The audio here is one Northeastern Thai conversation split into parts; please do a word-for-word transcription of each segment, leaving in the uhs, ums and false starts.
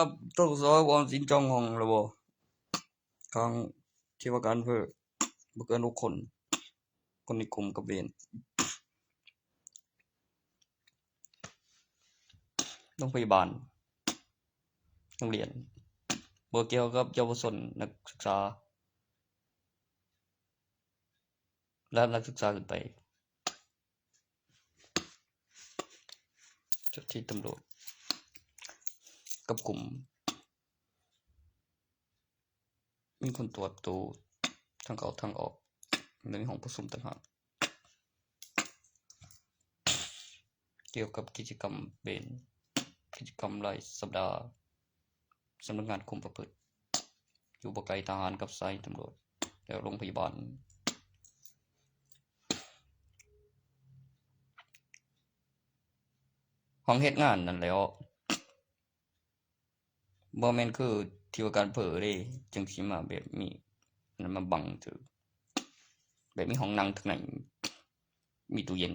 ครับ ทกส ออมสินจองห้องแล้วบ่ ทางที่ว่าการอำเภอ บ่เกินหกคน คนในกลุ่มกับเวร โรงพยาบาล โรงเรียน บ่เกี่ยวกับเยาวชน นักศึกษา และนักศึกษาขึ้นไป เจ้าหน้าที่ตำรวจ กับกลุ่ม มีคนตรวจประตู ทางเข้าทางออก และมีห้องประชุมต่างหาก เกี่ยวกับกิจกรรมเวร กิจกรรมรายสัปดาห์ สำนักงานคุมประพฤติ อยู่บ่ไกลทหารกับสถานีตำรวจ แล้วโรงพยาบาล ห้องเฮ็ดงานนั่นแหล้ว บ่แม่นคือที่ว่าการอำเภอเด้ จั่งสิมาแบบมีอันนั้นมาบังซื่อ แบบมีห้องนั่งทางใน มีตู้เย็น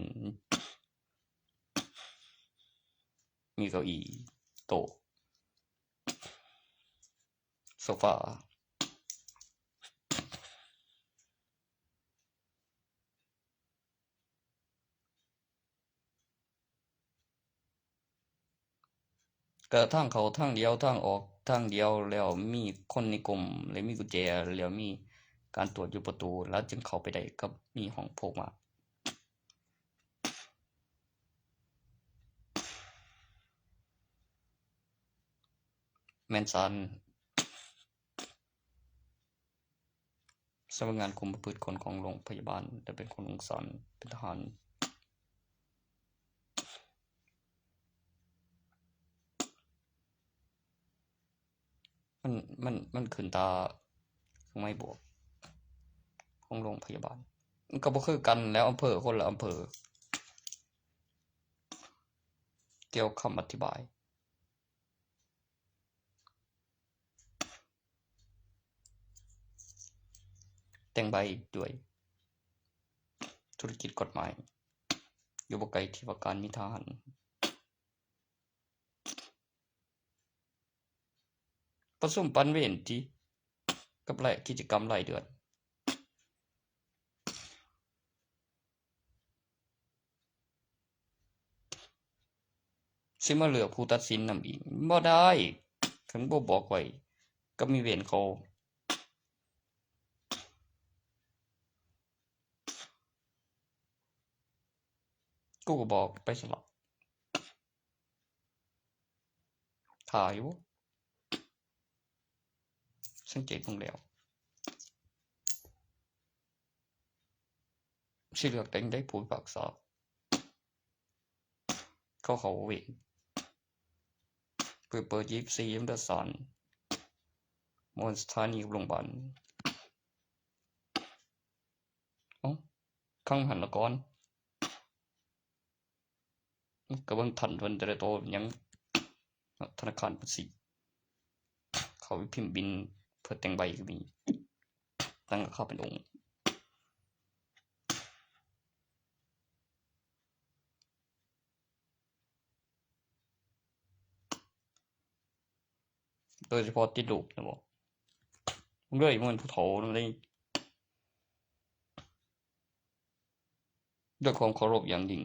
มีเก้าอี้ โต๊ะ โซฟา ก็ทางเข้าทางเดียว ทางออกทางเดียว แล้วมีคนในกลุ่ม แล้วมีกุญแจ แล้วมีการตรวจอยู่ประตู แล้วจึงเข้าไปได้ กับมีห้องโพกหมาก แม่นศาล สำนักงานคุมประพฤติคนของโรงพยาบาล แต่เป็นคนของศาล เป็นทหาร มัน มัน มันขึ้นตาเครื่องหมายบวก ของโรงพยาบาล มันก็บ่คือกันแล้ว อำเภอคนละอำเภอ เกี่ยวคำอธิบาย แต่งใบด้วย ธุรกิจกฎหมาย อยู่บ่ไกลที่ว่าการมีทหาร ประชุมปันเวรติ กับรายกิจกรรมรายเดือน สิมาเลือกผู้ตัดสินนำอีก บ่ได้ คันบ่บอกไว้ กับมีเวรเขา กูก็บอกไปซะละ ถ่ายอยู่ สังเกตเบิ่งแล้ว สิเลือกแต่งได้ผู้พิพากษา เขาเข้าเวร เปิด เปิดยี่สิบสี่ มันเดือดสาร มอนสถานีกับโรงพยาบาล เอ้า ข้างหันละก่อน ก็เบิ่งทันเพิ่นแต่ละโตหยัง ธนาคารภาษี เขาไปพิมพ์บิลเพื่อแต่งใบก็มี ตั้งค่าเป็นองค์ โดยเฉพาะติดรูปนะบ่ มึงเด้อ มึงเป็นผู้เฒ่า มึงได้ ด้วยความเคารพอย่างยิ่ง